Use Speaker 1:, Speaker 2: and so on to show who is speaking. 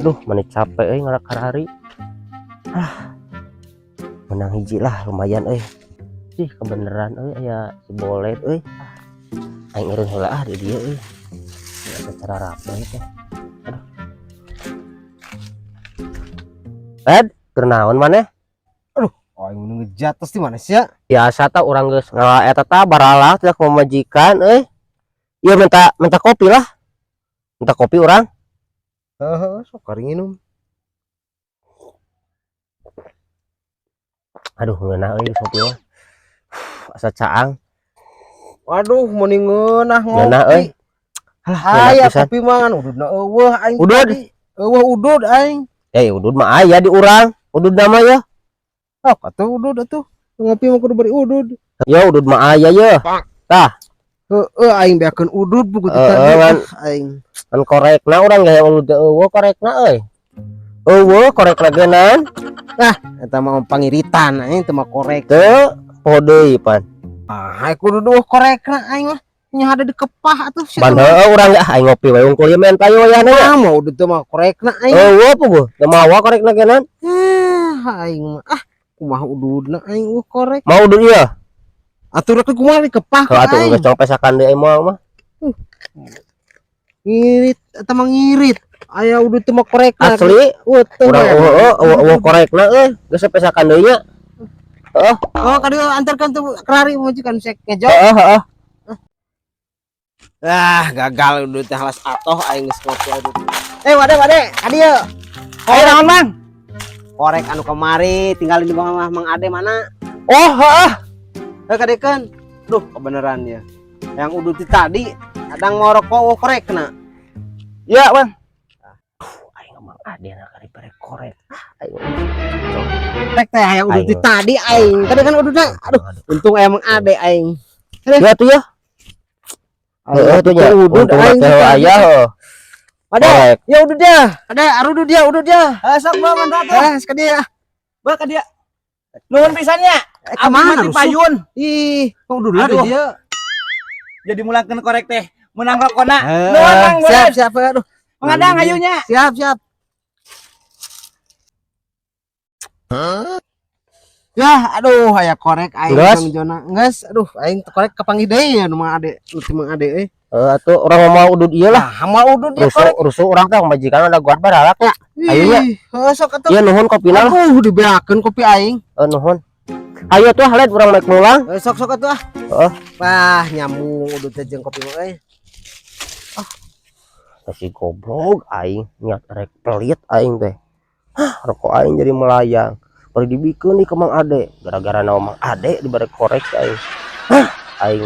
Speaker 1: Duh, mana capek euy ngalak hari. Ah. Menang hiji lah lumayan euy. Ih, kebeneran euy aya si bolet euy. Ah. Aing eureun heula ah di dieu euy. Secara rapi teh. Aduh. Ed, keur naon maneh?
Speaker 2: Oh, aing nu ngejatos di mana sih ya?
Speaker 1: Biasa ta urang geus ngala eta ta baralah tidak pamajikan euy. Iya, minta minta kopi lah. Minta kopi urang.
Speaker 2: Heeh, sok kari nginum.
Speaker 1: Aduh, ngeunah euy kopi mah. Asa caang.
Speaker 2: Waduh, meuni ngeunah ngopi.
Speaker 1: Ngeunah euy. Alah, ngeunah
Speaker 2: Aya
Speaker 1: pisan.
Speaker 2: Kopi mah ngan ududna eueuh aing
Speaker 1: Udud?
Speaker 2: Tadi. Eueuh udud aing.
Speaker 1: Eh, udud mah aya di urang. Udud nama ya.
Speaker 2: Oh, atuh udud atuh. Ngopi mah kudu bari udud.
Speaker 1: Ya udud mah aya ye. Tah.
Speaker 2: Heeh, aing beakeun udud buku teh
Speaker 1: Heeh,
Speaker 2: tadi.
Speaker 1: kan.
Speaker 2: Ah, aing.
Speaker 1: Kan korekna urang ge udud teh eueuh korekna euy. Eueuh korekna geunan.
Speaker 2: Eta mah pangiritan aing teu mah korek.
Speaker 1: Teu poho deui pan.
Speaker 2: Ah, aing kudu duh korekna aing mah. Nya ada di kepah atuh sia.
Speaker 1: Ban heueuh urang ge ah aing ngopi we unggul ieu men payu wayahna ya.
Speaker 2: Ah, mau udud teu mah korekna aing.
Speaker 1: Eueuh puguh, teu mawa korekna geunan.
Speaker 2: Ah, aing mah ah kumaha ududna aing eueuh korek.
Speaker 1: Mau udud ieu?
Speaker 2: Atuh rek kumaha di kepah
Speaker 1: Kalau atuh
Speaker 2: aing.
Speaker 1: geus cong pesakan deui moal mah.
Speaker 2: Ngirit eta mah ngirit. Aya udud teu mah korekna.
Speaker 1: Asli
Speaker 2: Eueuh teu.
Speaker 1: urang eueuh eueuh eueuh korekna euy, geus pesakan deui nya. Heeh.
Speaker 2: Oh, kadieu antarkan tuh kerari majikan sek ngejo.
Speaker 1: Heeh, heeh.
Speaker 2: Ah, gagal udud teh halas atoh aing geus ngopi udud. Eh, wade wade, kadieu.
Speaker 3: Ayo naon, Mang?
Speaker 2: Korek anu kemari tinggalin di bawah Mang Ade mana?
Speaker 1: Oh, heeh.
Speaker 2: Eh, kadekeun. Duh, kebeneran ya. Yang udud ti tadi kadang mau rokok oh, korekna.
Speaker 3: Ya, Bang.
Speaker 1: Aing Mang Ade na kari bare korek. Ah, aing.
Speaker 2: Korek teh hayang udud ti
Speaker 1: Aing.
Speaker 2: Tadi aing. Kadekeun ududna. Aduh, untung aya Mang Ade aing.
Speaker 1: Ya tuh ya. Heeh tuh nya.
Speaker 2: Udud
Speaker 1: Untung
Speaker 2: aing
Speaker 1: teh
Speaker 2: tadi.
Speaker 1: Aya heuh.
Speaker 2: Ade,
Speaker 1: Korek.
Speaker 2: ya udud ya. Ade, arudud ya, udud ya.
Speaker 3: Eh, sok bawa mantu atuh.
Speaker 2: Eh, sekadieu ya.
Speaker 3: Bawa ka dia. Nuhun pisan nya.
Speaker 2: Eh, kemana
Speaker 3: Abdi mah ti
Speaker 2: rusuh?
Speaker 3: payun.
Speaker 2: Ih, kok udud lah
Speaker 3: Aduh.
Speaker 2: dia.
Speaker 3: Jadi mulangkeun korek teh. Menang rokona.
Speaker 2: Eh,
Speaker 3: Nuhun, Mang.
Speaker 2: siap, siap, aduh.
Speaker 3: Mengadang hayunya.
Speaker 2: Siap, siap. Ya, aduh, aya korek aing
Speaker 1: Geus?
Speaker 2: Bang Jona. Geus, aduh, aing korek kapanggih deui ya nu Mang Ade, nu ti Mang Ade euy.
Speaker 1: Heeh atuh urang mau udud ieu lah.
Speaker 2: Lah, mau udud dia
Speaker 1: Rusuh
Speaker 2: korek.
Speaker 1: Rusuh urang teh majikan ada guat baralak nya. Ayo nya.
Speaker 2: Ih, heuh sok atuh.
Speaker 1: Ieu nuhun kopina lah.
Speaker 2: Aduh, dibeakeun kopi aing.
Speaker 1: Heuh nuhun. Ayo tuh led urang naik mulang.
Speaker 2: Heuh, sok sok atuh ah.
Speaker 1: Heeh.
Speaker 2: Wah, nyambung udud teh jeung kopi mah euy.
Speaker 1: Si goblok aing niat rek pelit aing teh. Hah, rokok aing jadi melayang. Bari dibikeun di ke Mang Ade. Gara-gara naon Mang Ade dibere korek aing. Hah, aing.